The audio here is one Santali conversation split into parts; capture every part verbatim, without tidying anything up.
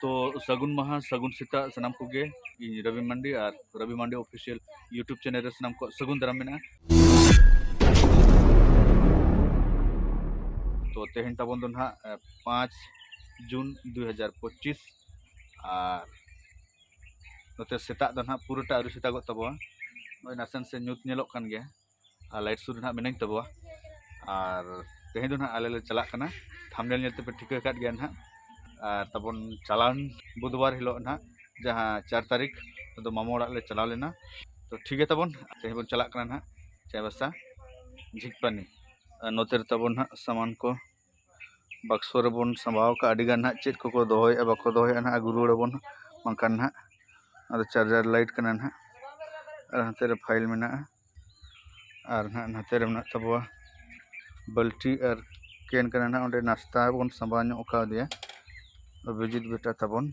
ᱛᱚ ᱥᱟᱹᱜᱩᱱ ᱢᱟᱦᱟ, ᱥᱟᱹᱜᱩᱱ ᱥᱮᱛᱟᱜ ᱥᱟᱱᱟᱢ ᱠᱚᱜᱮ᱾ ᱤᱧ ᱨᱚᱵᱤ ᱢᱟᱱᱰᱤ ᱟᱨ ᱨᱚᱵᱤ ᱢᱟᱱᱰᱤ ᱚᱯᱷᱤᱥᱤᱭᱟᱞ YouTube ᱪᱮᱱᱮᱞ ᱨᱮ ᱥᱟᱱᱟᱢ ᱠᱚ ᱥᱟᱹᱜᱩᱱ ᱫᱟᱨᱟᱢ ᱢᱮᱱᱟᱜᱼᱟ᱾ ᱛᱚ ᱛᱮᱦᱮᱧ ᱛᱟᱵᱚᱱ ᱫᱚ ᱱᱟᱦᱟᱜ ᱯᱟᱸᱪ ᱡᱩᱱ ᱫᱩ ᱦᱟᱡᱟᱨ ᱯᱚᱸᱪᱤᱥ, ᱟᱨ ᱱᱚᱛᱮ ᱥᱮᱛᱟᱜ ᱫᱚ ᱱᱟᱦᱟᱜ ᱯᱩᱨᱟᱹᱴᱟ ᱟᱹᱣᱨᱤ ᱥᱮᱛᱟᱜᱚᱜ ᱛᱟᱵᱚᱣᱟ᱾ ᱱᱚᱜᱼᱚᱭ ᱱᱟᱥᱮ ᱱᱟᱥᱮ ᱧᱩᱛ ᱧᱮᱞᱚᱜ ᱠᱟᱱ ᱜᱮᱭᱟ᱾ ᱟᱨ ᱞᱟᱭᱤᱴ ᱥᱩᱨ ᱨᱮ ᱱᱟᱦᱟᱜ ᱢᱤᱱᱟᱹᱧ ᱛᱟᱵᱚᱣᱟ᱾ ᱟᱨ ᱛᱮᱦᱮᱧ ᱫᱚ ᱱᱟᱦᱟᱜ ᱟᱞᱮ ᱞᱮ ᱪᱟᱞᱟᱜ ᱠᱟᱱᱟ, ᱛᱷᱟᱢᱵᱱᱮᱞ ᱧᱮᱞ ᱛᱮᱯᱮ ᱴᱷᱤᱠᱟᱹ ᱟᱠᱟᱫ ᱜᱮᱭᱟ ᱱᱟᱦᱟᱜ᱾ ᱟᱨ ᱛᱟᱵᱚᱱ ᱪᱟᱞᱟᱣᱮᱱ ᱵᱩᱫᱷᱵᱟᱨ ᱦᱤᱞᱳᱜ ᱱᱟᱦᱟᱜ, ᱡᱟᱦᱟᱸ ᱪᱟᱨ ᱛᱟᱹᱨᱤᱠᱷ, ᱟᱫᱚ ᱢᱟᱢᱚ ᱚᱲᱟᱜ ᱞᱮ ᱪᱟᱞᱟᱣ ᱞᱮᱱᱟ᱾ ᱛᱚ ᱴᱷᱤᱠ ᱜᱮ ᱛᱟᱵᱚᱱ, ᱛᱮᱦᱮᱧ ᱵᱚᱱ ᱪᱟᱞᱟᱜ ᱠᱟᱱᱟ ᱱᱟᱦᱟᱜ ᱪᱟᱭᱵᱟᱥᱟ ᱡᱷᱤᱠᱯᱟᱱᱤ᱾ ᱟᱨ ᱱᱚᱛᱮ ᱨᱮ ᱛᱟᱵᱚᱱ ᱱᱟᱦᱟᱜ ᱥᱟᱢᱟᱱ ᱠᱚ ᱵᱟᱠᱥᱚ ᱨᱮᱵᱚᱱ ᱥᱟᱢᱵᱟᱣ ᱟᱠᱟᱫᱼᱟ᱾ ᱟᱹᱰᱤ ᱜᱟᱱ ᱱᱟᱦᱟᱜ ᱪᱮᱫ ᱠᱚᱠᱚ ᱫᱚᱦᱚᱭᱮᱫᱼᱟ, ᱵᱟᱠᱚ ᱫᱚᱦᱚᱭᱮᱫᱼᱟ ᱱᱟᱦᱟᱜ, ᱟᱹᱜᱩ ᱨᱩᱣᱟᱹᱲ ᱟᱵᱚᱱ ᱵᱟᱝᱠᱷᱟᱱ ᱱᱟᱦᱟᱜ᱾ ᱟᱫᱚ ᱪᱟᱨᱡᱟᱨ ᱞᱟᱭᱤᱴ ᱠᱟᱱᱟ ᱱᱟᱦᱟᱜ᱾ ᱟᱨ ᱦᱟᱱᱛᱮ ᱨᱮ ᱯᱷᱟᱭᱤᱞ ᱢᱮᱱᱟᱜᱼᱟ᱾ ᱟᱨ ᱱᱟᱦᱟᱜ ᱱᱟᱛᱮ ᱨᱮ ᱢᱮᱱᱟᱜ ᱛᱟᱵᱚᱣᱟ ᱵᱟᱹᱞᱴᱤ ᱟᱨ ᱠᱮᱱ ᱠᱟᱱᱟ ᱱᱟᱦᱟᱜ᱾ ᱚᱸᱰᱮ ᱱᱟᱥᱛᱟ ᱵᱚᱱ ᱥᱟᱢᱵᱟᱣ ᱧᱚᱜ ᱠᱟᱣᱫᱮᱭᱟ ᱚᱵᱷᱤᱡᱤᱛ ᱵᱮᱴᱟ ᱛᱟᱵᱚᱱ᱾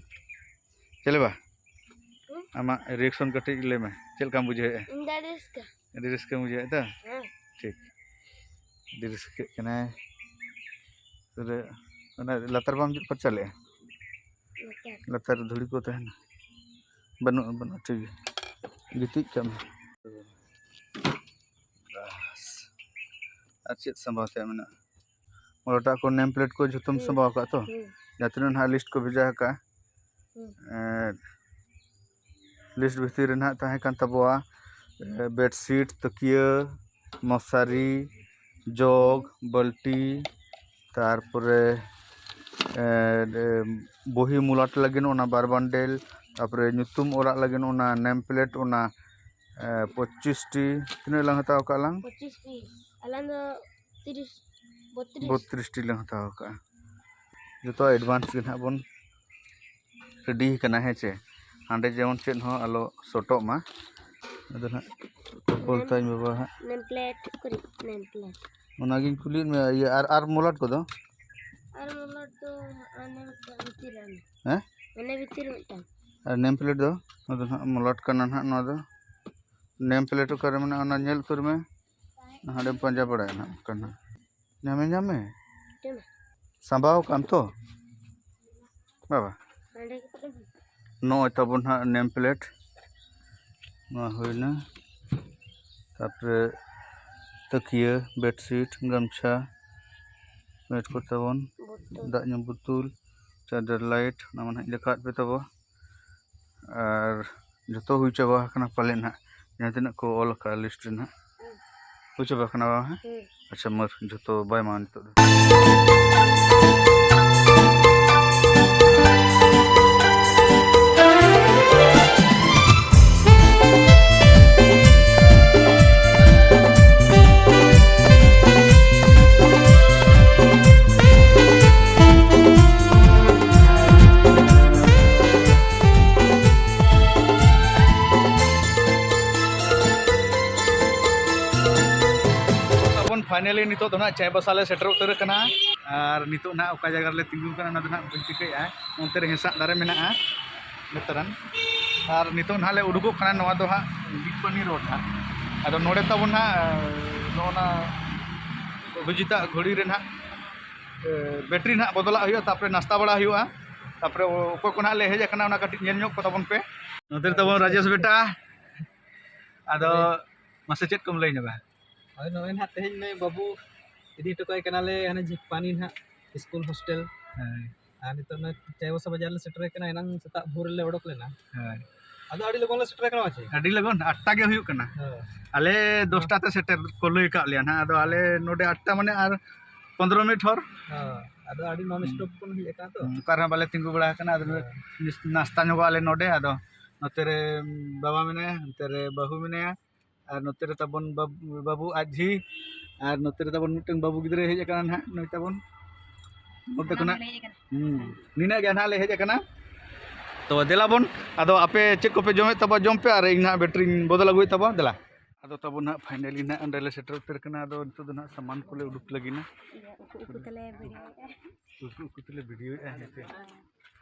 ᱪᱮᱞᱮ ᱵᱟ, ᱦᱩᱸ? ᱟᱢᱟᱜ ᱨᱤᱭᱮᱠᱥᱚᱱ ᱠᱟᱹᱴᱤᱡ ᱞᱟᱹᱭ ᱢᱮ, ᱪᱮᱫ ᱞᱮᱠᱟᱢ ᱵᱩᱡᱷᱟᱹᱣᱮᱫᱼᱟ? ᱤᱧ ᱫᱚ ᱟᱹᱰᱤ ᱨᱟᱹᱥᱠᱟᱹ᱾ ᱟᱹᱰᱤ ᱨᱟᱹᱥᱠᱟᱹᱢ ᱵᱩᱡᱷᱟᱹᱣᱮᱫᱼᱟ ᱛᱚ? ᱦᱮᱸ᱾ ᱴᱷᱤᱠ, ᱟᱹᱰᱤ ᱨᱟᱹᱥᱠᱟᱹᱜ ᱠᱟᱱᱟᱭ᱾ ᱯᱩᱨᱟᱹ ᱚᱱᱟ ᱞᱟᱛᱟᱨ ᱵᱟᱢ ᱡᱩᱛ ᱯᱷᱟᱨᱪᱟ ᱞᱮᱫᱼᱟ? ᱞᱟᱛᱟᱨ᱾ ᱞᱟᱛᱟᱨ ᱨᱮ ᱫᱷᱩᱲᱤ ᱠᱚ ᱛᱟᱦᱮᱱᱟ᱾ ᱵᱟᱹᱱᱩᱜᱼᱟ, ᱵᱟᱹᱱᱩᱜᱼᱟ, ᱴᱷᱤᱠ ᱜᱮᱭᱟ, ᱜᱤᱛᱤᱡ ᱠᱟᱜ ᱢᱮ᱾ ᱵᱟᱥ, ᱟᱨ ᱪᱮᱫ ᱥᱟᱢᱵᱟᱣ ᱛᱮᱭᱟᱜ ᱢᱮᱱᱟᱜᱼᱟ? ᱚᱱᱟᱴᱟᱜ ᱠᱚ ᱱᱮᱢ ᱯᱞᱮᱴ ᱠᱚ ᱡᱷᱚᱛᱚᱢ ᱦᱩᱸ᱾ ᱥᱟᱢᱵᱟᱣ ᱟᱠᱟᱫ ᱛᱚ? ᱦᱩᱸ᱾ ᱡᱟᱦᱟᱸ ᱛᱤᱱᱟᱹᱜ ᱱᱟᱦᱟᱜ ᱞᱤᱥᱴ ᱠᱚ ᱵᱷᱮᱡᱟ ᱟᱠᱟᱫᱼᱟ, ᱦᱩᱸ᱾ ᱮᱸ, ᱞᱤᱥᱴ ᱵᱷᱤᱛᱤᱨ ᱨᱮ ᱱᱟᱦᱟᱜ ᱛᱟᱦᱮᱸ ᱠᱟᱱ ᱛᱟᱵᱚᱣᱟ, ᱮᱸ, ᱵᱮᱰᱥᱤᱴ, ᱛᱟᱹᱠᱤᱭᱟᱹ, ᱢᱚᱥᱟᱨᱤ, ᱡᱚᱜᱽ, ᱵᱟᱹᱞᱴᱤ, ᱛᱟᱨᱯᱚᱨᱮ, ᱮᱸ, ᱮᱸ, ᱵᱚᱦᱤ ᱢᱩᱞᱟᱴ ᱞᱟᱹᱜᱤᱫ ᱚᱱᱟ ᱵᱟᱨ ᱵᱟᱱᱰᱮᱞ, ᱛᱟᱨᱯᱚᱨᱮ ᱧᱩᱛᱩᱢ ᱚᱞᱟᱜ ᱞᱟᱹᱜᱤᱫ ᱚᱱᱟ ᱱᱮᱢ ᱯᱞᱮᱴ, ᱚᱱᱟ, ᱮᱸ, ᱯᱚᱸᱪᱤᱥ ᱴᱤ᱾ ᱛᱤᱱᱟᱹᱜ ᱞᱟᱝ ᱦᱟᱛᱟᱣ ᱠᱟᱜ ᱞᱟᱝ? ᱯᱚᱸᱪᱤᱥ ᱴᱤ᱾ ᱟᱞᱟᱝ ᱫᱚ ᱛᱤᱨᱤᱥ, ᱵᱚᱛᱨᱤᱥ᱾ ᱵᱚᱛᱨᱤᱥ ᱴᱤ ᱞᱟᱝ ᱦᱟᱛᱟᱣ ᱠᱟᱜᱼᱟ᱾ ᱡᱚᱛᱚ ᱮᱰᱵᱷᱟᱱᱥ ᱜᱮ ᱱᱟᱦᱟᱜ ᱵᱚᱱ ᱨᱮᱰᱤ ᱠᱟᱱᱟ, ᱦᱮᱸ ᱪᱮ? ᱦᱟᱸᱰᱮ ᱡᱮᱢᱚᱱ ᱪᱮᱫ ᱦᱚᱸ ᱟᱞᱚ ᱥᱚᱴᱚᱜ ᱢᱟ᱾ ᱟᱫᱚ ᱱᱟᱦᱟᱜ ᱪᱚᱯᱚᱞ ᱛᱟᱭ ᱵᱟᱵᱟ ᱦᱟᱸᱜ᱾ ᱱᱮᱢ ᱯᱞᱮᱴ ᱩᱠᱩᱨᱤᱡ? ᱱᱮᱢ ᱯᱞᱮᱴ᱾ ᱚᱱᱟᱜᱤᱧ ᱠᱩᱞᱤᱭᱮᱫ ᱢᱮᱭᱟ, ᱤᱭᱟᱹ, ᱟᱨ, ᱟᱨ ᱢᱚᱞᱟᱴ ᱠᱚᱫᱚ? ᱟᱨ ᱢᱚᱞᱟᱴ ᱫᱚ ᱦᱟᱱᱮ ᱢᱤᱫᱴᱟᱝ ᱵᱷᱤᱛᱤᱨ ᱨᱮ ᱢᱮᱱᱟᱜᱼᱟ᱾ ᱦᱮᱸ? ᱦᱟᱱᱮ ᱵᱷᱤᱛᱤᱨ ᱨᱮ ᱢᱤᱫᱴᱟᱝ᱾ ᱟᱨ ᱱᱮᱢ ᱯᱞᱮᱴ ᱫᱚ? ᱱᱚᱣᱟ ᱫᱚ ᱱᱟᱦᱟᱜ ᱢᱚᱞᱟᱴ ᱠᱟᱱᱟ ᱱᱟᱦᱟᱜ ᱱᱚᱣᱟ ᱫᱚ᱾ ᱱᱮᱢ ᱯᱞᱮᱴ ᱚᱠᱟᱨᱮ ᱢᱮᱱᱟᱜᱼᱟ, ᱚᱱᱟ ᱧᱮᱞ ᱩᱛᱟᱹᱨ ᱢᱮ᱾ ᱦᱟᱸᱰᱮᱢ ᱯᱟᱸᱡᱟ ᱵᱟᱲᱟᱭᱟ ᱱᱟᱦᱟᱜ ᱚᱱᱠᱟ ᱱᱟᱦᱟᱜ᱾ ᱧᱟᱢᱮ, ᱧᱟᱢᱮ᱾ ᱧᱟᱢᱮ᱾ ᱥᱟᱢᱵᱟᱣ ᱠᱟᱜ ᱟᱢ ᱛᱚ? ᱵᱟᱵᱟ? ᱱᱚᱜᱼᱚᱭ ᱛᱟᱵᱚᱱ ᱦᱟᱸᱜ name plate, ᱱᱚᱣᱟ ᱦᱩᱭᱱᱟ᱾ ᱛᱟᱨᱯᱚᱨᱮ ᱛᱟᱹᱠᱤᱭᱟᱹ, bedsheet, ᱜᱟᱢᱪᱷᱟ, ᱵᱮᱰ ᱠᱚ ᱛᱟᱵᱚᱱ, ᱫᱟᱜ ᱧᱩ ᱵᱳᱛᱳᱞ, charger light, ᱚᱱᱟ ᱢᱟ ᱱᱟᱦᱟᱜ ᱤᱧ ᱫᱮᱠᱷᱟᱣᱟᱫ ᱯᱮ ᱛᱟᱵᱚ᱾ ᱟᱨ ᱡᱚᱛᱚ ᱦᱩᱭ ᱪᱟᱵᱟ ᱟᱠᱟᱱᱟ ᱯᱟᱞᱮ ᱱᱟᱦᱟᱜ, ᱡᱟᱦᱟᱸ ᱛᱤᱱᱟᱹᱜ ᱠᱚ ᱚᱞ ᱟᱠᱟᱫᱼᱟ list ᱨᱮ ᱱᱟᱦᱟᱜ᱾ ᱦᱩᱭ ᱪᱟᱵᱟ ᱟᱠᱟᱱᱟ ᱵᱟᱝ? ᱦᱮᱸ᱾ ᱟᱪᱪᱷᱟ, ᱢᱟᱨ ᱡᱚᱛᱚ ᱵᱟᱭ ᱢᱟ ᱱᱤᱛᱚᱜ ᱫᱚ᱾ ᱛᱟᱵᱚᱱ finally ᱱᱤᱛᱚᱜ ᱫᱚ ᱱᱟᱦᱟᱜ ᱪᱟᱭᱵᱟᱥᱟ ᱞᱮ ᱥᱮᱴᱮᱨ ᱩᱛᱟᱹᱨ ᱟᱠᱟᱱᱟ᱾ ᱟᱨ ᱱᱤᱛᱚᱜ ᱱᱟᱦᱟᱜ ᱚᱠᱟ ᱡᱟᱭᱜᱟ ᱨᱮᱞᱮ ᱛᱤᱸᱜᱩ ᱟᱠᱟᱱᱟ, ᱚᱱᱟ ᱫᱚ ᱱᱟᱦᱟᱜ ᱵᱟᱹᱧ ᱴᱷᱤᱠᱟᱹᱭᱮᱫᱼᱟ᱾ ᱚᱱᱛᱮ ᱨᱮ ᱦᱮᱸᱥᱟᱜ ᱫᱟᱨᱮ ᱢᱮᱱᱟᱜᱼᱟ ᱱᱮᱛᱟᱨᱟᱱ᱾ ᱟᱨ ᱱᱤᱛᱚᱜ ᱱᱟᱦᱟᱜ ᱞᱮ ᱩᱰᱩᱠᱚᱜ ᱠᱟᱱᱟ, ᱱᱚᱣᱟ ᱫᱚ ᱦᱟᱸᱜ ᱵᱤᱜᱽ ᱯᱟᱱᱤ ᱨᱳᱰ ᱦᱟᱸᱜ᱾ ᱟᱫᱚ ᱱᱚᱰᱮ ᱛᱟᱵᱚᱱ ᱱᱟᱦᱟᱜ ᱱᱚᱜᱼᱚ ᱱᱟ ᱚᱵᱷᱤᱡᱤᱛᱟᱜ ᱜᱷᱚᱲᱤ ᱨᱮ ᱱᱟᱦᱟᱜ, ᱮ, ᱵᱮᱴᱨᱤ ᱱᱟᱦᱟᱜ ᱵᱚᱫᱚᱞᱟᱜ ᱦᱩᱭᱩᱜᱼᱟ, ᱛᱟᱨᱯᱚᱨᱮ ᱱᱟᱥᱛᱟ ᱵᱟᱲᱟ ᱦᱩᱭᱩᱜᱼᱟ᱾ ᱛᱟᱨᱯᱚᱨᱮ ᱚᱠᱚᱭ ᱠᱚ ᱱᱟᱦᱟᱜ ᱞᱮ ᱦᱮᱡ ᱟᱠᱟᱱᱟ, ᱚᱱᱟ ᱠᱟᱹᱴᱤᱡ ᱧᱮᱞ ᱧᱚᱜ ᱠᱚ ᱛᱟᱵᱚᱱ ᱯᱮ᱾ ᱱᱚᱛᱮ ᱨᱮ ᱛᱟᱵᱚᱱ ᱨᱟᱡᱮᱥ ᱵᱮᱴᱟ᱾ ᱟᱫᱚ ᱢᱟᱥᱮ ᱪᱮᱫ ᱠᱚᱢ ᱞᱟᱹᱭ ᱧᱚᱜᱟ? ᱦᱳᱭ, ᱱᱚᱜᱼᱚᱭ ᱱᱟᱦᱟᱜ ᱛᱮᱦᱮᱧ ᱱᱩᱭ ᱵᱟᱹᱵᱩ ᱤᱫᱤ ᱦᱚᱴᱚ ᱠᱟᱭ ᱠᱟᱱᱟᱞᱮ ᱦᱟᱱᱮ ᱡᱷᱤᱠᱯᱟᱱᱤ ᱱᱟᱦᱟᱜ ᱥᱠᱩᱞ ᱦᱳᱥᱴᱮᱞ᱾ ᱦᱮᱸ᱾ ᱟᱨ ᱱᱤᱛᱚᱜ ᱱᱚᱜᱼᱚᱭ ᱪᱟᱭᱵᱟᱥᱟ ᱵᱟᱡᱟᱨ ᱞᱮ ᱥᱮᱴᱮᱨ ᱠᱟᱱᱟ, ᱮᱱᱟᱝ ᱥᱮᱛᱟᱜ ᱵᱷᱳᱨ ᱨᱮᱞᱮ ᱚᱰᱚᱠ ᱞᱮᱱᱟ᱾ ᱦᱮᱸ᱾ ᱟᱫᱚ ᱟᱹᱰᱤ ᱞᱚᱜᱚᱱ ᱞᱮ ᱥᱮᱴᱮᱨ ᱠᱟᱱᱟ, ᱢᱟᱪᱮ? ᱟᱹᱰᱤ ᱞᱚᱜᱚᱱ, ᱟᱴ ᱴᱟ ᱜᱮ ᱦᱩᱭᱩᱜ ᱠᱟᱱᱟ᱾ ᱦᱮᱸ᱾ ᱟᱞᱮ ᱫᱚᱥ ᱴᱟ ᱛᱮ ᱥᱮᱴᱮᱨ ᱠᱚ ᱞᱟᱹᱭ ᱟᱠᱟᱫ ᱞᱮᱭᱟ ᱱᱟᱦᱟᱜ, ᱟᱫᱚ ᱟᱞᱮ ᱱᱚᱰᱮ ᱟᱴ ᱴᱟ ᱢᱟᱱᱮ ᱟᱨ ᱯᱚᱱᱫᱽᱨᱚ ᱢᱤᱱᱤᱴ ᱦᱚᱨ᱾ ᱦᱮᱸ, ᱟᱫᱚ ᱟᱹᱰᱤ non stop ᱵᱚᱱ ᱦᱮᱡ ᱟᱠᱟᱱᱟ ᱛᱚ᱾ ᱦᱩᱸ, ᱚᱠᱟ ᱨᱮᱦᱚᱸ ᱵᱟᱞᱮ ᱛᱤᱸᱜᱩ ᱵᱟᱲᱟ ᱟᱠᱟᱱᱟ, ᱟᱫᱚ ᱦᱮᱸ᱾ ᱱᱟᱥᱛᱟ ᱧᱚᱜᱚᱜ ᱟᱞᱮ ᱱᱚᱰᱮ, ᱟᱫᱚ ᱱᱚᱛᱮ ᱨᱮ ᱵᱟᱵᱟ ᱢᱮᱱᱟᱭᱟ, ᱱᱚᱛᱮ ᱨᱮ ᱵᱟᱹᱦᱩ ᱢᱮᱱᱟᱭᱟ, ᱟᱨ ᱱᱚᱛᱮ ᱨᱮ ᱛᱟᱵᱚᱱ ᱵᱟᱵ-, ᱵᱟᱹᱵᱩ ᱟᱡ ᱡᱷᱤ, ᱟᱨ ᱱᱚᱛᱮ ᱨᱮ ᱛᱟᱵᱚᱱ ᱢᱤᱫᱴᱟᱝ ᱵᱟᱹᱵᱩ ᱜᱤᱫᱽᱨᱟᱹᱭ ᱦᱮᱡ ᱟᱠᱟᱱᱟ ᱱᱟᱦᱟᱜ, ᱱᱩᱭ ᱛᱟᱵᱚᱱ᱾ ᱱᱚᱛᱮ ᱥᱟᱱᱟᱢ ᱠᱷᱚᱱᱟᱜ ᱜᱮᱞᱮ ᱦᱮᱡ ᱟᱠᱟᱱᱟ᱾ ᱦᱩᱸ, ᱱᱤᱱᱟᱹᱜ ᱜᱮ ᱱᱟᱦᱟᱜ ᱞᱮ ᱦᱮᱡ ᱟᱠᱟᱱᱟ᱾ ᱛᱚ ᱫᱮᱞᱟ ᱵᱚᱱ, ᱟᱫᱚ ᱟᱯᱮ ᱪᱮᱫ ᱠᱚᱯᱮ ᱡᱚᱢᱮᱫ ᱛᱟᱵᱚᱣᱟ ᱡᱚᱢ ᱯᱮ, ᱟᱨ ᱤᱧ ᱱᱟᱦᱟᱜ ᱵᱮᱴᱨᱤᱧ ᱵᱚᱫᱚᱞ ᱟᱹᱜᱩᱭᱮᱫ ᱛᱟᱵᱚᱱᱟ, ᱫᱮᱞᱟ᱾ ᱟᱫᱚ ᱛᱟᱵᱚᱱ ᱱᱟᱦᱟᱜ finally ᱱᱟᱦᱟᱜ ᱚᱸᱰᱮ ᱞᱮ ᱥᱮᱴᱮᱨ ᱩᱛᱟᱹᱨ ᱠᱟᱱᱟ᱾ ᱟᱫᱚ ᱱᱤᱛᱚᱜ ᱫᱚ ᱱᱟᱦᱟᱜ ᱥᱟᱢᱟᱱ ᱠᱚᱞᱮ ᱩᱰᱩᱠ ᱞᱟᱹᱜᱤᱫ ᱱᱟ᱾ ᱤᱭᱟᱹ, ᱩᱠᱩ ᱩᱠᱩ ᱛᱮᱞᱮ ᱵᱷᱤᱰᱤᱭᱳᱭᱮᱫᱼᱟ᱾ ᱩᱠᱩ ᱩᱠᱩ ᱛᱮᱞᱮ ᱵᱷᱤᱰᱤᱭᱳᱭᱮᱫᱼᱟ, ᱦᱮᱸ ᱥᱮ᱾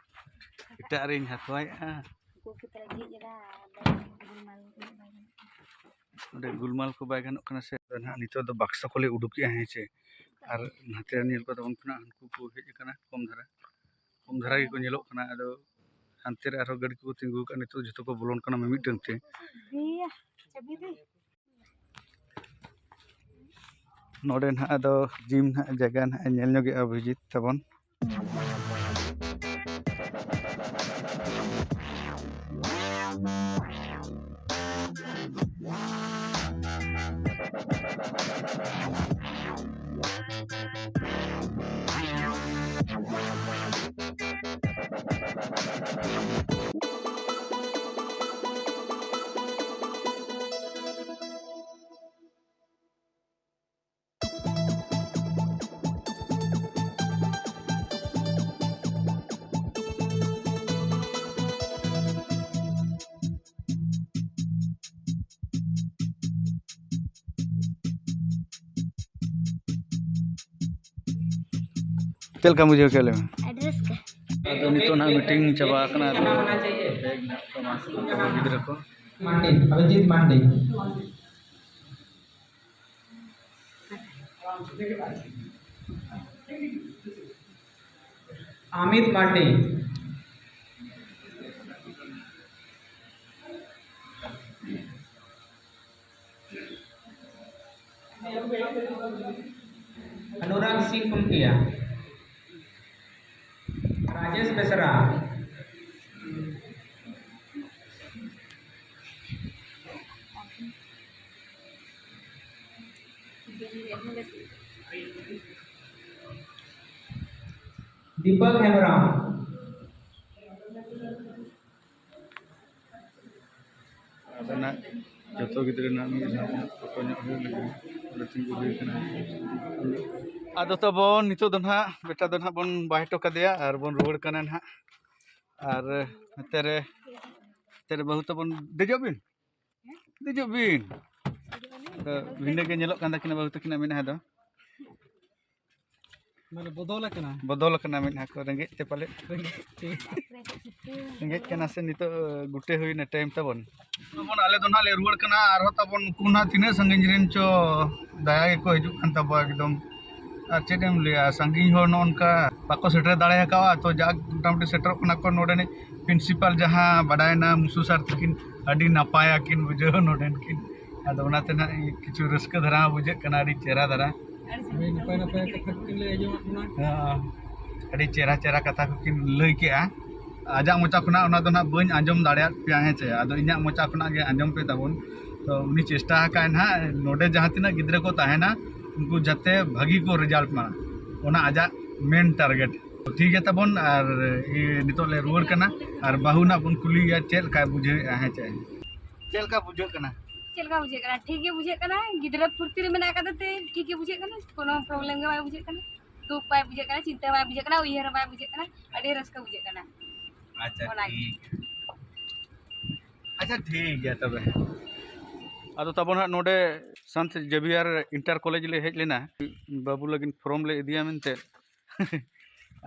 ᱮᱴᱟᱜ ᱨᱮᱧ ᱦᱟᱛᱟᱣᱮᱫᱼᱟ᱾ ᱩᱠᱩ ᱩᱠᱩ ᱛᱮᱞᱮ ᱡᱷᱤᱡ ᱮᱫᱟ, ᱟᱫᱚ ᱜᱩᱞᱢᱟᱞ ᱩᱱᱟᱹᱜ ᱵᱟᱭ ᱜᱟᱱᱚᱜ ᱠᱟᱱᱟ᱾ ᱚᱸᱰᱮ ᱜᱩᱞᱢᱟᱞ ᱠᱚ ᱵᱟᱭ ᱜᱟᱱᱚᱜ ᱠᱟᱱᱟ ᱥᱮ᱾ ᱟᱫᱚ ᱱᱟᱦᱟᱜ ᱱᱤᱛᱚᱜ ᱫᱚ ᱵᱟᱠᱥᱚ ᱠᱚᱞᱮ ᱩᱰᱩᱠᱮᱜᱼᱟ, ᱦᱮᱸ ᱪᱮ᱾ ᱟᱨ ᱱᱟᱛᱮ ᱨᱮ ᱧᱮᱞ ᱠᱚ ᱛᱟᱵᱚᱱ ᱠᱟᱱᱟ, ᱩᱱᱠᱩ ᱠᱚ ᱦᱮᱡ ᱟᱠᱟᱱᱟ ᱠᱚᱢ ᱫᱷᱟᱨᱟ, ᱠᱚᱢ ᱫᱷᱟᱨᱟ ᱜᱮᱠᱚ ᱧᱮᱞᱚᱜ ᱠᱟᱱᱟ᱾ ᱟᱫᱚ ᱦᱟᱱᱛᱮ ᱨᱮ ᱟᱨᱦᱚᱸ ᱜᱟᱹᱰᱤ ᱠᱚᱠᱚ ᱛᱤᱸᱜᱩ ᱟᱠᱟᱫᱼᱟ, ᱱᱤᱛᱚᱜ ᱡᱷᱚᱛᱚ ᱠᱚ ᱵᱚᱞᱚᱱ ᱠᱟᱱᱟ ᱢᱤᱢᱤᱫᱴᱟᱝ ᱛᱮ᱾ ᱱᱚᱰᱮ ᱱᱟᱦᱟᱜ ᱟᱫᱚ ᱡᱤᱢ ᱱᱟᱦᱟᱜ ᱡᱟᱭᱜᱟ ᱱᱟᱦᱟᱜ ᱧᱮᱞ ᱧᱚᱜᱮᱜᱼᱟ ᱚᱵᱷᱤᱡᱤᱛ ᱛᱟᱵᱚᱱ᱾ ᱪᱮᱫ ᱞᱮᱠᱟᱢ ᱵᱩᱡᱷᱟᱹᱣ ᱠᱮᱫᱼᱟ, ᱞᱟᱹᱭ ᱢᱮ? ᱟᱹᱰᱤ ᱨᱟᱹᱥᱠᱟᱹ᱾ ᱟᱫᱚ ᱱᱤᱛᱚᱜ ᱱᱟᱦᱟᱜ ᱢᱤᱴᱤᱝ ᱪᱟᱵᱟ ᱟᱠᱟᱱᱟ, ᱟᱫᱚ ᱵᱮᱜᱽ ᱱᱟᱦᱟᱜ ᱠᱚ ᱮᱢᱟ ᱠᱚ ᱠᱟᱱᱟ ᱜᱤᱫᱽᱨᱟᱹ ᱠᱚ᱾ ᱢᱟᱱᱰᱤ, ᱚᱵᱷᱤᱡᱤᱛ ᱢᱟᱱᱰᱤ᱾ ᱟᱢᱤᱛ ᱢᱟᱨᱰᱤ, ᱚᱱᱩᱨᱟᱜᱽ ᱥᱤᱝ ᱠᱩᱱᱴᱤᱭᱟ, ᱨᱟᱡᱮᱥ ᱵᱮᱥᱨᱟ, ᱫᱤᱯᱚᱠ ᱦᱮᱢᱵᱨᱚᱢ᱾ ᱟᱫᱚ ᱱᱟᱜ ᱡᱚᱛᱚ ᱜᱤᱫᱽᱨᱟᱹ ᱱᱟᱜ ᱢᱤᱫ ᱫᱷᱟᱣ ᱯᱷᱳᱴᱳ ᱧᱚᱜ ᱦᱩᱭ ᱞᱮᱱ ᱜᱮ᱾ ᱚᱸᱰᱮ ᱛᱤᱸᱜᱩ ᱦᱩᱭ ᱠᱟᱱᱟ᱾ ᱟᱫᱚ ᱛᱟᱵᱚᱱ ᱱᱤᱛᱚᱜ ᱫᱚ ᱱᱟᱜ ᱵᱮᱴᱟ ᱫᱚ ᱱᱟᱜ ᱵᱚᱱ ᱵᱟᱭ ᱦᱚᱴᱚ ᱠᱟᱫᱮᱭᱟ ᱟᱨ ᱵᱚᱱ ᱨᱩᱣᱟᱹᱲ ᱠᱟᱱᱟ ᱱᱟᱜ᱾ ᱟᱨ ᱱᱚᱛᱮ ᱨᱮ, ᱱᱚᱛᱮ ᱨᱮ ᱵᱟᱹᱦᱩ ᱛᱟᱵᱚᱱ, ᱫᱮᱡᱚᱜ ᱵᱤᱱ, ᱫᱮᱡᱚᱜ ᱵᱤᱱ᱾ ᱟᱫᱚ ᱵᱷᱤᱱᱟᱹ ᱜᱮ ᱧᱮᱞᱚᱜ ᱠᱟᱱ ᱛᱟᱹᱠᱤᱱᱟ ᱵᱟᱹᱦᱩ ᱛᱟᱹᱠᱤᱱᱟᱜ ᱢᱮᱫᱦᱟ ᱫᱚ᱾ ᱢᱟᱱᱮ ᱵᱚᱫᱚᱞ ᱟᱠᱟᱱᱟ᱾ ᱵᱚᱫᱚᱞ ᱟᱠᱟᱱᱟ ᱢᱮᱫᱦᱟ ᱠᱚ, ᱨᱮᱸᱜᱮᱡ ᱛᱮ ᱯᱟᱞᱮᱫ᱾ ᱨᱮᱸᱜᱮᱡ ᱛᱮ᱾ ᱨᱮᱸᱜᱮᱡ ᱠᱟᱱᱟ ᱥᱮ ᱱᱤᱛᱚᱜ ᱜᱩᱴᱮ ᱦᱩᱭᱱᱟ ᱴᱟᱭᱤᱢ ᱛᱟᱵᱚᱱ᱾ ᱛᱟᱵᱚᱱ ᱟᱞᱮ ᱫᱚ ᱱᱟᱦᱟᱜ ᱞᱮ ᱨᱩᱣᱟᱹᱲ ᱠᱟᱱᱟ, ᱟᱨᱦᱚᱸ ᱛᱟᱵᱚᱱ ᱩᱱᱠᱩ ᱱᱟᱦᱟᱜ ᱛᱤᱱᱟᱹᱜ ᱥᱟᱺᱜᱤᱧ ᱨᱮᱱ ᱪᱚ ᱫᱟᱭᱟ ᱜᱮᱠᱚ ᱦᱤᱡᱩᱜ ᱠᱟᱱ ᱛᱟᱵᱚᱣᱟ ᱮᱠᱫᱚᱢ᱾ ᱟᱨ ᱪᱮᱫ ᱮᱢ ᱞᱟᱹᱭᱟ, ᱥᱟᱺᱜᱤᱧ ᱦᱚᱲ ᱱᱚᱜᱼᱚ ᱱᱚᱝᱠᱟ ᱵᱟᱠᱚ ᱥᱮᱴᱮᱨ ᱫᱟᱲᱮ ᱟᱠᱟᱫᱼᱟ, ᱛᱚ ᱡᱟᱠ ᱢᱚᱴᱟᱢᱩᱴᱤ ᱥᱮᱴᱮᱨᱚᱜ ᱠᱟᱱᱟ ᱠᱚ᱾ ᱱᱚᱰᱮᱱᱤᱡ ᱯᱨᱤᱱᱥᱤᱯᱟᱞ ᱡᱟᱦᱟᱸ ᱵᱟᱰᱟᱭᱮᱱᱟ, ᱢᱩᱥᱩ ᱥᱟᱨ ᱛᱟᱹᱠᱤᱱ ᱟᱹᱰᱤ ᱱᱟᱯᱟᱭᱟ ᱠᱤᱱ ᱵᱩᱡᱷᱟᱹᱣ ᱱᱚᱰᱮᱱ ᱠᱤᱱ᱾ ᱟᱫᱚ ᱚᱱᱟᱛᱮ ᱱᱟᱦᱟᱜ ᱠᱤᱪᱷᱩ ᱨᱟᱹᱥᱠᱟᱹ ᱫᱷᱟᱨᱟ ᱦᱚᱸ ᱵᱩᱡᱷᱟᱹᱜ ᱠᱟᱱᱟ, ᱟᱹᱰᱤ ᱪᱮᱦᱨᱟ ᱫᱷᱟᱨᱟ᱾ ᱟᱹᱰᱤ ᱱᱟᱯᱟᱭ ᱱᱟᱯᱟᱭ ᱠᱟᱛᱷᱟ ᱠᱚᱠᱤᱱ ᱞᱟᱹᱭ ᱟᱸᱡᱚᱢᱟᱫ ᱵᱚᱱᱟ᱾ ᱦᱮᱸ, ᱟᱹᱰᱤ ᱪᱮᱦᱨᱟ ᱪᱮᱦᱨᱟ ᱠᱟᱛᱷᱟ ᱠᱚᱠᱤᱱ ᱞᱟᱹᱭ ᱠᱮᱜᱼᱟ᱾ ᱟᱡᱟᱜ ᱢᱚᱪᱟ ᱠᱷᱚᱱᱟᱜ ᱚᱱᱟ ᱫᱚ ᱱᱟᱦᱟᱜ ᱵᱟᱹᱧ ᱟᱸᱡᱚᱢ ᱫᱟᱲᱮᱭᱟᱫ ᱯᱮᱭᱟ, ᱦᱮᱸ ᱪᱮ? ᱟᱫᱚ ᱤᱧᱟᱹᱜ ᱢᱚᱪᱟ ᱠᱷᱚᱱᱟᱜ ᱜᱮ ᱟᱸᱡᱚᱢ ᱯᱮ ᱛᱟᱵᱚᱱ᱾ ᱛᱚ ᱩᱱᱤ ᱪᱮᱥᱴᱟ ᱟᱠᱟᱫ ᱱᱟᱦᱟᱜ ᱱᱚᱰᱮ ᱡᱟᱦᱟᱸ ᱛᱤᱱᱟᱹᱜ ᱜᱤᱫᱽᱨᱟᱹ ᱠᱚ ᱛᱟᱦᱮᱱᱟ, ᱩᱱᱠᱩ ᱡᱟᱛᱮ ᱵᱷᱟᱹᱜᱤ ᱠᱚ ᱨᱮᱡᱟᱞᱴ ᱢᱟ, ᱚᱱᱟ ᱟᱡᱟᱜ ᱢᱮᱱ ᱴᱟᱨᱜᱮᱴ᱾ ᱴᱷᱤᱠ ᱜᱮᱭᱟ ᱛᱟᱵᱚᱱ, ᱟᱨ ᱤᱭᱟᱹ, ᱱᱤᱛᱚᱜ ᱞᱮ ᱨᱩᱣᱟᱹᱲ ᱠᱟᱱᱟ, ᱟᱨ ᱵᱟᱹᱦᱩ ᱱᱟᱜ ᱵᱚᱱ ᱠᱩᱞᱤᱭᱮᱭᱟ ᱪᱮᱫ ᱞᱮᱠᱟᱭ ᱵᱩᱡᱷᱟᱹᱣᱮᱫᱼᱟ, ᱦᱮᱸ ᱪᱮ? ᱪᱮᱫ ᱞᱮᱠᱟ ᱵᱩᱡᱷᱟᱹᱜ ᱠᱟᱱᱟ? ᱪᱮᱫ ᱞᱮᱠᱟ ᱵᱩᱡᱷᱟᱹᱜ ᱠᱟᱱᱟ? ᱴᱷᱤᱠ ᱜᱮ ᱵᱩᱡᱷᱟᱹᱜ ᱠᱟᱱᱟ᱾ ᱜᱤᱫᱽᱨᱟᱹ ᱯᱷᱩᱨᱛᱤ ᱨᱮ ᱢᱮᱱᱟᱜ ᱟᱠᱟᱫᱟ ᱛᱮ ᱴᱷᱤᱠ ᱜᱮ ᱵᱩᱡᱷᱟᱹᱜ ᱠᱟᱱᱟ, ᱠᱳᱱᱳ ᱯᱨᱚᱵᱞᱮᱢ ᱜᱮ ᱵᱟᱭ ᱵᱩᱡᱷᱟᱹᱜ ᱠᱟᱱᱟ, ᱫᱩᱠ ᱵᱟᱭ ᱵᱩᱡᱷᱟᱹᱜ ᱠᱟᱱᱟ, ᱪᱤᱱᱛᱟᱹ ᱵᱟᱭ ᱵᱩᱡᱷᱟᱹᱜ ᱠᱟᱱᱟ, ᱩᱭᱦᱟᱹᱨ ᱦᱚᱸ ᱵᱟᱭ ᱵᱩᱡᱷᱟᱹᱜ ᱠᱟᱱᱟ, ᱟᱹᱰᱤ ᱨᱟᱹᱥᱠᱟᱹ ᱵᱩᱡᱷᱟᱹᱜ ᱠᱟᱱᱟ᱾ ᱟᱪᱪᱷᱟ, ᱚᱱᱟᱜᱮ᱾ ᱴᱷᱤᱠ᱾ ᱟᱪᱪᱷᱟ, ᱴᱷᱤᱠ ᱜᱮᱭᱟ ᱛᱚᱵᱮ᱾ ᱟᱫᱚ ᱛᱟᱵᱚᱱ ᱦᱟᱸᱜ ᱱᱚᱰᱮ ᱥᱟᱱᱛ ᱡᱮᱵᱷᱤᱭᱟᱨ ᱤᱱᱴᱟᱨ ᱠᱚᱞᱮᱡᱽ ᱞᱮ ᱦᱮᱡ ᱞᱮᱱᱟ, ᱵᱟᱹᱵᱩ ᱞᱟᱹᱜᱤᱫ ᱯᱷᱨᱚᱢ ᱞᱮ ᱤᱫᱤᱭᱟ ᱢᱮᱱᱛᱮ᱾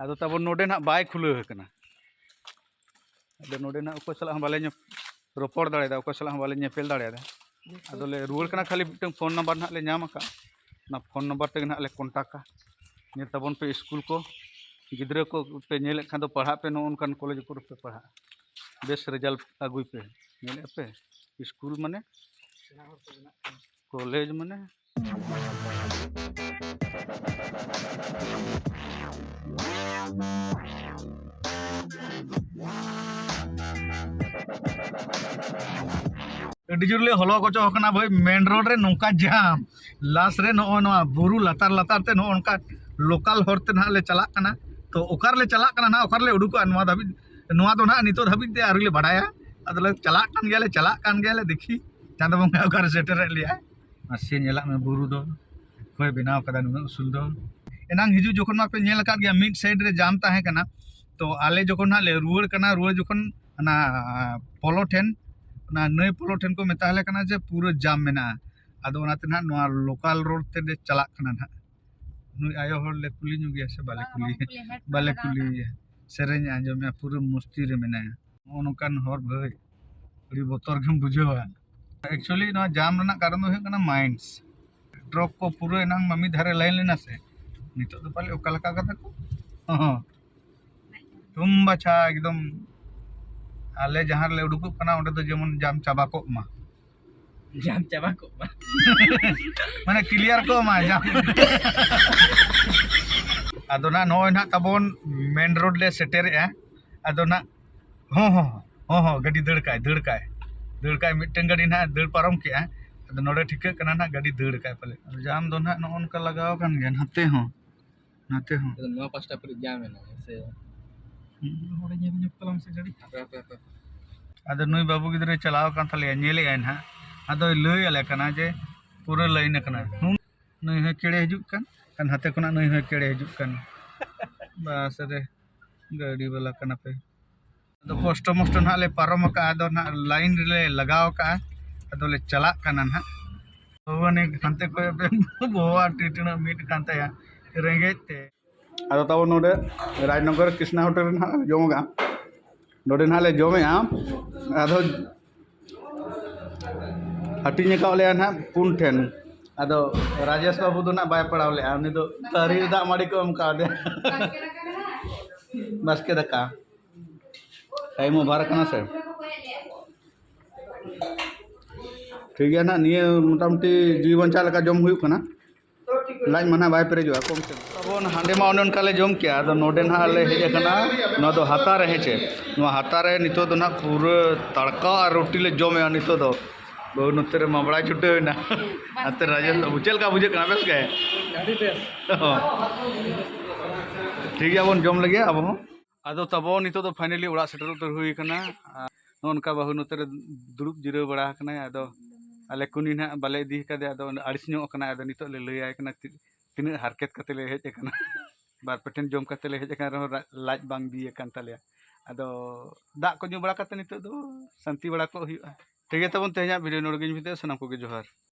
ᱟᱫᱚ ᱛᱟᱵᱚᱱ ᱱᱚᱰᱮ ᱱᱟᱦᱟᱜ ᱵᱟᱭ ᱠᱷᱩᱞᱟᱹᱣ ᱟᱠᱟᱱᱟ᱾ ᱟᱫᱚ ᱱᱚᱰᱮ ᱱᱟᱜ ᱚᱠᱚᱭ ᱥᱟᱞᱟᱜ ᱦᱚᱸ ᱵᱟᱞᱮ ᱧᱟᱯ-, ᱨᱚᱯᱚᱲ ᱫᱟᱲᱮᱭᱟᱫᱟ, ᱚᱠᱚᱭ ᱥᱟᱞᱟᱜ ᱦᱚᱸ ᱵᱟᱞᱮ ᱧᱮᱯᱮᱞ ᱫᱟᱲᱮᱭᱟᱫᱟ᱾ ᱟᱫᱚ ᱞᱮ ᱨᱩᱣᱟᱹᱲ ᱠᱟᱱᱟ, ᱠᱷᱟᱹᱞᱤ ᱢᱤᱫᱴᱟᱝ ᱯᱷᱳᱱ ᱱᱟᱢᱵᱟᱨ ᱱᱟᱦᱟᱜ ᱞᱮ ᱧᱟᱢ ᱟᱠᱟᱫ, ᱚᱱᱟ ᱯᱷᱳᱱ ᱱᱟᱢᱵᱟᱨ ᱛᱮᱜᱮ ᱱᱟᱦᱟᱜ ᱞᱮ ᱠᱚᱱᱴᱟᱠᱟ᱾ ᱧᱮᱞ ᱛᱟᱵᱚᱱ ᱯᱮ ᱥᱠᱩᱞ ᱠᱚ, ᱜᱤᱫᱽᱨᱟᱹ ᱠᱚ ᱯᱮ ᱧᱮᱞᱮᱫ ᱠᱷᱟᱱ ᱫᱚ ᱯᱟᱲᱦᱟᱜ ᱯᱮ, ᱱᱚᱜᱼᱚ ᱱᱚᱝᱠᱟᱱ ᱠᱚᱞᱮᱡᱽ ᱠᱚᱨᱮ ᱯᱮ ᱯᱟᱲᱦᱟᱜᱼᱟ, ᱵᱮᱥ ᱨᱮᱡᱟᱞᱴ ᱟᱹᱜᱩᱭ ᱯᱮ᱾ ᱧᱮᱞᱮᱫᱼᱟ ᱯᱮ, ᱥᱠᱩᱞ ᱢᱟᱱᱮ, ᱠᱚᱞᱮᱡᱽ ᱢᱟᱱᱮ᱾ ᱟᱹᱰᱤ ᱡᱳᱨ ᱞᱮ ᱦᱚᱞᱚ ᱜᱚᱪᱚ ᱟᱠᱟᱱᱟ ᱵᱷᱟᱹᱭ, ᱢᱮᱱ ᱨᱳᱰ ᱨᱮ ᱱᱚᱝᱠᱟ ᱡᱟᱢ, ᱞᱟᱥ ᱨᱮ ᱱᱚᱜᱼᱚᱭ ᱱᱚᱣᱟ ᱵᱩᱨᱩ ᱞᱟᱛᱟᱨ ᱞᱟᱛᱟᱨ ᱛᱮ ᱱᱚᱜᱼᱚ ᱱᱚᱝᱠᱟ ᱞᱳᱠᱟᱞ ᱦᱚᱨ ᱛᱮ ᱱᱟᱦᱟᱜ ᱞᱮ ᱪᱟᱞᱟᱜ ᱠᱟᱱᱟ᱾ ᱛᱚ ᱚᱠᱟ ᱨᱮᱞᱮ ᱪᱟᱞᱟᱜ ᱠᱟᱱᱟ ᱱᱟᱦᱟᱜ, ᱚᱠᱟ ᱨᱮᱞᱮ ᱩᱰᱩᱠᱚᱜᱼᱟ, ᱱᱚᱣᱟ ᱫᱷᱟᱹᱵᱤᱡ, ᱱᱚᱣᱟ ᱫᱚ ᱱᱟᱦᱟᱜ ᱱᱤᱛᱚᱜ ᱫᱷᱟᱹᱵᱤᱡ ᱛᱮ ᱟᱹᱣᱨᱤ ᱞᱮ ᱵᱟᱰᱟᱭᱟ᱾ ᱟᱫᱚ ᱞᱮ ᱪᱟᱞᱟᱜ ᱠᱟᱱ ᱜᱮᱭᱟᱞᱮ, ᱪᱟᱞᱟᱜ ᱠᱟᱱ ᱜᱮᱭᱟᱞᱮ, ᱫᱮᱠᱷᱤ ᱪᱟᱸᱫᱚ ᱵᱚᱸᱜᱟ ᱚᱠᱟᱨᱮ ᱥᱮᱴᱮᱨᱮᱫ ᱞᱮᱭᱟ᱾ ᱱᱟᱥᱮ ᱧᱮᱞᱟᱜ ᱢᱮ ᱵᱩᱨᱩ ᱫᱚ, ᱚᱠᱚᱭ ᱵᱮᱱᱟᱣ ᱠᱟᱫᱟ ᱱᱩᱱᱟᱹᱜ ᱩᱥᱩᱞ ᱫᱚ? ᱮᱱᱟᱝ ᱦᱤᱡᱩᱜ ᱡᱚᱠᱷᱚᱱ ᱢᱟᱯᱮ ᱧᱮᱞ ᱟᱠᱟᱫ ᱜᱮᱭᱟ, ᱢᱤᱫ ᱥᱟᱭᱤᱰ ᱨᱮ ᱡᱟᱢ ᱛᱟᱦᱮᱸ ᱠᱟᱱᱟ᱾ ᱛᱚ ᱟᱞᱮ ᱡᱚᱠᱷᱚᱱ ᱦᱟᱸᱜ ᱞᱮ ᱨᱩᱣᱟᱹᱲ ᱠᱟᱱᱟ, ᱨᱩᱣᱟᱹᱲ ᱡᱚᱠᱷᱚᱱ ᱚᱱᱟ ᱯᱚᱞᱚ ᱴᱷᱮᱱ, ᱚᱱᱟ ᱱᱟᱹᱭ ᱯᱚᱞᱚ ᱴᱷᱮᱱ ᱠᱚ ᱢᱮᱛᱟ ᱞᱮ ᱠᱟᱱᱟ ᱡᱮ ᱯᱩᱨᱟᱹ ᱡᱟᱢ ᱢᱮᱱᱟᱜᱼᱟ᱾ ᱟᱫᱚ ᱚᱱᱟᱛᱮ ᱱᱟᱦᱟᱜ ᱱᱚᱣᱟ ᱞᱳᱠᱟᱞ ᱨᱳᱰ ᱛᱮᱞᱮ ᱪᱟᱞᱟᱜ ᱠᱟᱱᱟ ᱱᱟᱦᱟᱜ᱾ ᱱᱩᱭ ᱟᱭᱳ ᱦᱚᱲ ᱞᱮ ᱠᱩᱞᱤ ᱧᱚᱜᱮᱭᱟ ᱥᱮ ᱵᱟᱞᱮ ᱵᱟᱝ, ᱠᱩᱞᱤ, ᱵᱟᱠᱚ ᱠᱩᱞᱤᱭᱟ, headphone ᱵᱟᱞᱮ ᱞᱟᱜᱟᱣ ᱠᱩᱞᱤᱭᱮᱭᱟ᱾ ᱥᱮᱨᱮᱧ ᱮ ᱟᱸᱡᱚᱢᱮᱜᱼᱟ, ᱯᱩᱨᱟᱹ ᱢᱚᱥᱛᱤ ᱨᱮ ᱢᱮᱱᱟᱭᱟ᱾ ᱱᱚᱜᱼᱚ ᱱᱚᱝᱠᱟᱱ ᱦᱚᱨ ᱵᱷᱟᱹᱭ, ᱟᱹᱰᱤ ᱵᱚᱛᱚᱨ ᱜᱮᱢ ᱵᱩᱡᱷᱟᱹᱣᱟ᱾ Actually ᱱᱚᱣᱟ ᱡᱟᱢ ᱨᱮᱱᱟᱜ ᱠᱟᱨᱚᱱ ᱫᱚ ᱦᱩᱭᱩᱜ ᱠᱟᱱᱟ ᱢᱟᱭᱤᱱᱥ᱾ ᱴᱨᱚᱠ ᱠᱚ ᱯᱩᱨᱟᱹ ᱮᱱᱟᱝ ᱢᱟ ᱢᱤᱫ ᱫᱷᱟᱨᱮ ᱞᱟᱭᱤᱱ ᱞᱮᱱᱟ ᱥᱮ, ᱱᱤᱛᱚᱜ ᱫᱚ ᱯᱟᱞᱮ ᱚᱠᱟ ᱞᱮᱠᱟ ᱠᱟᱫᱟ ᱠᱚ? ᱦᱚᱸ᱾ ᱛᱩᱢ ᱵᱟᱪᱷᱟ ᱮᱠᱫᱚᱢ᱾ ᱟᱞᱮ ᱡᱟᱦᱟᱸ ᱨᱮᱞᱮ ᱩᱰᱩᱠᱚᱜ ᱠᱟᱱᱟ, ᱚᱸᱰᱮ ᱫᱚ ᱡᱮᱢᱚᱱ ᱡᱟᱢ ᱪᱟᱵᱟ ᱠᱚᱜ ᱢᱟ᱾ ᱡᱟᱢ ᱪᱟᱵᱟ ᱠᱚᱜ ᱢᱟ᱾ ᱢᱟᱱᱮ ᱠᱞᱤᱭᱟᱨ ᱠᱚᱜ ᱢᱟ ᱡᱟᱢ᱾ ᱟᱫᱚ ᱱᱟᱜ ᱱᱚᱜᱼᱚᱭ ᱱᱟᱜ ᱛᱟᱵᱚᱱ ᱢᱮᱱ ᱨᱳᱰ ᱞᱮ ᱥᱮᱴᱮᱨᱮᱜᱼᱟ᱾ ᱟᱫᱚ ᱱᱟᱜ, ᱦᱚᱸ, ᱦᱚᱸ, ᱦᱚᱸ, ᱦᱚᱸ, ᱜᱟᱹᱰᱤ ᱫᱟᱹᱲ ᱠᱟᱭ, ᱫᱟᱹᱲ ᱠᱟᱭ, ᱫᱟᱹᱲ ᱠᱟᱭ᱾ ᱢᱤᱫᱴᱟᱝ ᱜᱟᱹᱰᱤ ᱱᱟᱜ ᱫᱟᱹᱲ ᱯᱟᱨᱚᱢ ᱠᱮᱜᱼᱟ᱾ ᱟᱫᱚ ᱱᱚᱰᱮ ᱴᱷᱤᱠᱟᱹᱜ ᱠᱟᱱᱟ ᱱᱟᱜ ᱜᱟᱹᱰᱤ ᱫᱟᱹᱲ ᱠᱟᱭ ᱯᱟᱞᱮ᱾ ᱟᱫᱚ ᱡᱟᱢ ᱫᱚ ᱱᱟᱜ ᱱᱚᱜᱼᱚ ᱱᱚᱝᱠᱟ ᱞᱟᱜᱟᱣ ᱟᱠᱟᱱ ᱜᱮᱭᱟ ᱱᱟᱛᱮ ᱦᱚᱸ, ᱱᱟᱛᱮ ᱦᱚᱸ᱾ ᱟᱫᱚ ᱱᱚᱣᱟ ᱯᱟᱥᱴᱟ ᱯᱮᱨᱮᱡ ᱡᱟᱢ ᱮᱱᱟ, ᱦᱮᱸ ᱥᱮ? ᱦᱩᱸ᱾ ᱦᱚᱲᱮ ᱧᱮᱞ ᱧᱚᱜ ᱛᱟᱞᱟᱝ ᱥᱮ ᱜᱟᱹᱰᱤ᱾ ᱦᱟᱯᱮ, ᱦᱟᱯᱮ, ᱦᱟᱯᱮ᱾ ᱟᱫᱚ ᱱᱩᱭ ᱵᱟᱹᱵᱩ ᱜᱤᱫᱽᱨᱟᱹᱭ ᱪᱟᱞᱟᱣ ᱟᱠᱟᱱ ᱛᱟᱞᱮᱭᱟ, ᱧᱮᱞᱮᱜᱼᱟᱭ ᱱᱟᱦᱟᱜ᱾ ᱟᱫᱚᱭ ᱞᱟᱹᱭ ᱟᱞᱮ ᱠᱟᱱᱟ ᱡᱮ ᱯᱩᱨᱟᱹ ᱞᱟᱭᱤᱱ ᱟᱠᱟᱱᱟ᱾ ᱱᱩᱭ ᱦᱚᱸᱭ ᱪᱮᱲᱮ ᱦᱤᱡᱩᱜ ᱠᱟᱱ, ᱟᱨ ᱱᱟᱛᱮ ᱠᱷᱚᱱᱟᱜ ᱱᱩᱭ ᱦᱚᱸᱭ ᱪᱮᱲᱮ ᱦᱤᱡᱩᱜ ᱠᱟᱱ᱾ ᱵᱟᱥ ᱨᱮ ᱜᱟᱹᱰᱤ ᱵᱟᱞᱟ ᱠᱟᱱᱟ ᱯᱮ᱾ ᱟᱫᱚ ᱠᱚᱥᱴᱚ ᱢᱚᱥᱴᱚ ᱱᱟᱦᱟᱜ ᱞᱮ ᱯᱟᱨᱚᱢ ᱟᱠᱟᱜᱼᱟ, ᱟᱫᱚ ᱱᱟᱦᱟᱜ ᱞᱟᱭᱤᱱ ᱨᱮᱞᱮ ᱞᱟᱜᱟᱣ ᱟᱠᱟᱜᱼᱟ, ᱟᱫᱚ ᱞᱮ ᱪᱟᱞᱟᱜ ᱠᱟᱱᱟ ᱱᱟᱦᱟᱜ᱾ ᱵᱟᱵᱟ ᱱᱤ ᱦᱟᱱᱛᱮ ᱠᱚᱭᱚᱜ ᱯᱮ, ᱵᱚᱦᱚᱜ ᱟᱨ ᱴᱤᱴᱤᱲᱟᱹᱜ ᱢᱤᱫ ᱠᱟᱱ ᱛᱟᱭᱟ, ᱨᱮᱸᱜᱮᱡ ᱛᱮ᱾ ᱟᱫᱚ ᱛᱟᱵᱚ ᱱᱚᱰᱮ ᱨᱟᱡᱽᱱᱚᱜᱚᱨ ᱠᱨᱤᱥᱱᱟ ᱦᱳᱴᱮᱞ ᱨᱮ ᱱᱟᱦᱟᱜ ᱞᱮ ᱡᱚᱢ ᱟᱠᱟᱜᱼᱟ, ᱱᱚᱰᱮ ᱱᱟᱦᱟᱜ ᱞᱮ ᱡᱚᱢᱮᱜᱼᱟ᱾ ᱟᱫᱚ ᱦᱟᱹᱴᱤᱧ ᱟᱠᱟᱫ ᱞᱮᱭᱟ ᱱᱟᱦᱟᱜ ᱯᱩᱱ ᱴᱷᱮᱱ᱾ ᱟᱫᱚ ᱨᱟᱡᱮᱥ ᱵᱟᱹᱵᱩ ᱫᱚ ᱱᱟᱦᱟᱜ ᱵᱟᱭ ᱯᱟᱲᱟᱣ ᱞᱮᱜᱼᱟ, ᱩᱱᱤ ᱫᱚ ᱛᱟᱹᱨᱤ ᱨᱮ ᱫᱟᱜ ᱢᱟᱹᱰᱤ ᱠᱚ ᱮᱢ ᱠᱟᱣᱫᱮᱭᱟ, ᱵᱟᱥᱠᱮ ᱫᱟᱠᱟ᱾ ᱴᱟᱭᱤᱢ ᱳᱵᱷᱟᱨ ᱟᱠᱟᱱᱟ ᱥᱮ᱾ ᱴᱷᱤᱠ ᱜᱮᱭᱟ ᱱᱟᱦᱟᱜ, ᱱᱤᱭᱟᱹ ᱢᱚᱴᱟᱢᱩᱴᱤ ᱡᱤᱣᱤ ᱵᱟᱧᱪᱟᱣ ᱞᱮᱠᱟ ᱡᱚᱢ ᱦᱩᱭᱩᱜ ᱠᱟᱱᱟ᱾ ᱞᱟᱡ ᱢᱟ ᱱᱟᱦᱟᱜ ᱵᱟᱭ ᱯᱮᱨᱮᱡᱚᱜᱼᱟ ᱠᱚᱢ ᱥᱮ ᱠᱚᱢ᱾ ᱟᱵᱚ ᱦᱟᱸᱰᱮ ᱢᱟ ᱚᱱᱮ ᱚᱱᱠᱟ ᱞᱮ ᱡᱚᱢ ᱠᱮᱜᱼᱟ, ᱟᱫᱚ ᱱᱚᱰᱮ ᱱᱟᱦᱟᱜ ᱞᱮ ᱦᱮᱡ ᱟᱠᱟᱱᱟ, ᱱᱚᱣᱟ ᱫᱚ ᱦᱟᱛᱟ ᱨᱮ, ᱦᱮᱸ ᱪᱮ? ᱱᱚᱣᱟ ᱦᱟᱛᱟ ᱨᱮ ᱱᱤᱛᱚᱜ ᱫᱚ ᱱᱟᱦᱟᱜ ᱯᱩᱨᱟᱹ ᱛᱟᱲᱠᱟ ᱟᱨ ᱨᱩᱴᱤ ᱞᱮ ᱡᱚᱢᱮᱜᱼᱟ ᱱᱤᱛᱚᱜ ᱫᱚ᱾ ᱵᱟᱹᱦᱩ ᱱᱚᱛᱮ ᱨᱮ ᱢᱟᱢᱲᱟᱭ ᱪᱷᱩᱴᱟᱹᱣ ᱮᱱᱟ᱾ ᱟᱛᱮ ᱨᱟᱡᱮᱱ ᱵᱟᱹᱵᱩ, ᱪᱮᱫ ᱞᱮᱠᱟ ᱵᱩᱡᱷᱟᱹᱜ ᱠᱟᱱᱟ? ᱵᱮᱥ ᱜᱮ? ᱟᱹᱰᱤ ᱵᱮᱥ᱾ ᱦᱚᱸ᱾ ᱴᱷᱤᱠ ᱜᱮᱭᱟ, ᱵᱚᱱ ᱡᱚᱢ ᱞᱮᱜᱮ ᱟᱵᱚ ᱦᱚᱸ᱾ ᱟᱫᱚ ᱛᱟᱵᱚ ᱱᱤᱛᱚᱜ ᱫᱚ finally ᱚᱲᱟᱜ ᱥᱮᱴᱮᱨ ᱩᱛᱟᱹᱨ ᱦᱩᱭ ᱟᱠᱟᱱᱟ᱾ ᱟᱨ ᱱᱚᱜᱼᱚ ᱱᱚᱝᱠᱟ ᱵᱟᱹᱦᱩ ᱱᱚᱛᱮ ᱨᱮ ᱫᱩᱲᱩᱵ ᱡᱤᱨᱟᱹᱣ ᱵᱟᱲᱟ ᱟᱠᱟᱱᱟᱭ᱾ ᱟᱫᱚ ᱟᱞᱮ ᱠᱩᱱᱤ ᱱᱟᱦᱟᱜ ᱵᱟᱞᱮ ᱤᱫᱤ ᱟᱠᱟᱫᱮᱭᱟ, ᱟᱫᱚ ᱟᱹᱲᱤᱥ ᱧᱚᱜ ᱟᱠᱟᱱᱟᱭ᱾ ᱟᱫᱚ ᱱᱤᱛᱚᱜ ᱞᱮ ᱞᱟᱹᱭᱟᱭ ᱠᱟᱱᱟ ᱛᱤ-, ᱛᱤᱱᱟᱹᱜ ᱦᱟᱨᱠᱮᱛ ᱠᱟᱛᱮ ᱞᱮ ᱦᱮᱡ ᱟᱠᱟᱱᱟ᱾ ᱵᱟᱨ ᱯᱮ ᱴᱷᱮᱱ ᱡᱚᱢ ᱠᱟᱛᱮ ᱞᱮ ᱦᱮᱡ ᱟᱠᱟᱱ ᱨᱮᱦᱚᱸ ᱨᱟ-, ᱞᱟᱡ ᱵᱟᱝ ᱵᱤ ᱟᱠᱟᱱ ᱛᱟᱞᱮᱭᱟ᱾ ᱟᱫᱚ ᱫᱟᱜ ᱠᱚ ᱧᱩ ᱵᱟᱲᱟ ᱠᱟᱛᱮ ᱱᱤᱛᱚᱜ ᱫᱚ ᱥᱟᱱᱛᱤ ᱵᱟᱲᱟ ᱠᱚᱜ ᱦᱩᱭᱩᱜᱼᱟ᱾ ᱴᱷᱤᱠ ᱜᱮᱭᱟ, ᱛᱟᱵᱚᱱ ᱛᱮᱦᱮᱧᱟᱜ video ᱱᱚᱰᱮ ᱜᱮᱧ ᱢᱩᱪᱟᱹᱫᱟ᱾ ᱥᱟᱱᱟᱢ ᱠᱚᱜᱮ ᱡᱚᱦᱟᱨ᱾